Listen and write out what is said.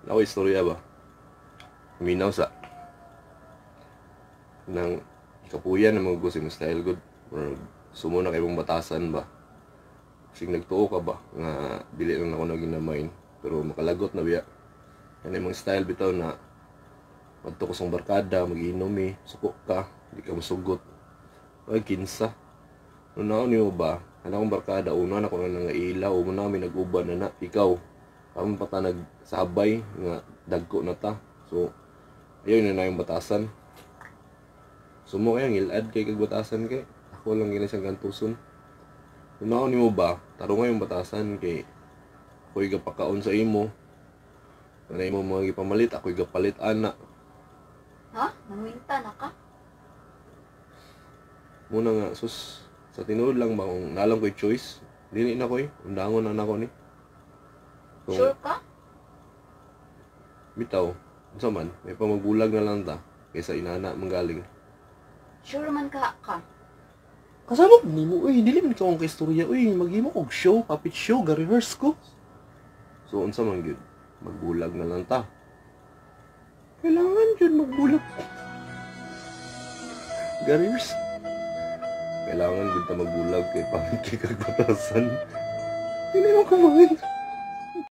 Ako istorya ba? Minaw sa nang ikapuyan na mga gusto mo style good or sumo na kay mong batasan ba. Sig nagtuo ka ba nga dili lang nako naging namain pero makalagot na biya. Yan imong style bitaw na madto ko sa barkada, magiinom eh, suko ka, di ka musugot. Ay, kinsa. Noon na niyo ba, ano akong barkada, una na ko na nga ilaw, una mi nag-uban na na, ikaw. Karon pa ta nagsabay nga dagko na ta. So, ayun na na yung batasan. Sumo kaya ngilad kay kag batasan kay ako lang gina siyang gantuson. Nunaon nimo ba, tarong yung batasan kay ako'y gapakaon sa imo. Ano imo mga gipamalit, ako'y gapalit ana. Ha? Nangwinta na ka? Muna nga, sus, sa tinuod lang ba kung nalang ko'y choice, dili na ko'y, undangon na nako ni. Kung Sure ka? Bitaw, unsa man, may pamagbulag na lang ta, kaysa inana manggaling. Sure man ka ka? Kasama ko nimo, uy, dili man ko ang kaistorya, uy, maghimo kog show, puppet show, ga-rehearse ko. So, unsa man gyud, magbulag na lang ta. Kailangan gyud magbulag. Ga-rehearse. Kailangan gyud ta magbulag kay pangit kay kag batasan. Dili mo kumain.